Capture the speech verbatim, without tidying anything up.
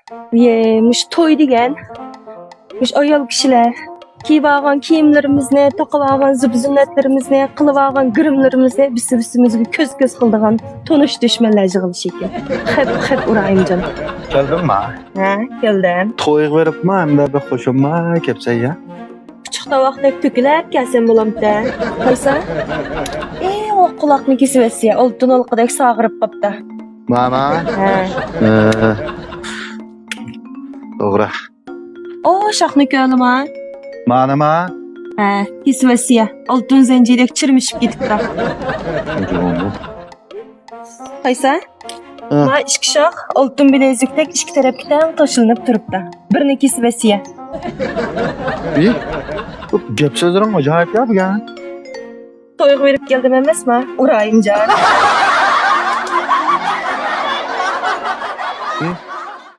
يە، مۇشۇ توي دېگەن، مۇشۇ ئايال كىشىلەر كىيىۋالغان كىيىملىرىمىزنى، تاقىۋالغان زىبۇ-زىننەتلىرىمىزنى، قىلىۋالغان گىرىملىرىمىزنى بىسسە-بىسسىمىزگە كۆز-كۆز قىلىدىغان تونۇش-دۈشمەنلەر يىغىلىشى ئىكەن. خەپ-خەپ ئۇرايىمجان. كەلدىڭما؟ ھە، كەلدىم. تويغا بېرىپما، ئەمدى بىر خۇشۇمما كەپسەن يا؟ پۇچۇق تاۋاقتەك تۆكۈلۈپ كەلسەم بولامتى؟ قايسا؟ ئېي، ئۇ قۇلاقنى كېسىۋەتسە، ئالتۇن ھالقىدەك ساغىرىپ قاپتۇ. ماما. ھە. ئە، توغرا. ئو، شاخنى كۆرلىما. مانىما. ھە، كېسىۋەتسە، ئالتۇن زەنجىردەك چىرمىشىپ كېتىپتۇ. قايسا؟ ھە. ما ئىككى شاخ ئالتۇن بىلەزۈكتەك ئىككى تەرەپكە تەڭ توشۇلۇنۇپ تۇرۇپتۇ. بىرنى كېسىۋەتسە. ئى، بۇ گەپ سۆزلىرىڭ ئاجايىپ يا بۈگۈن. تويغا بېرىپ كەلدىم ئەمەسما، ئۇرايىمجان. ئى،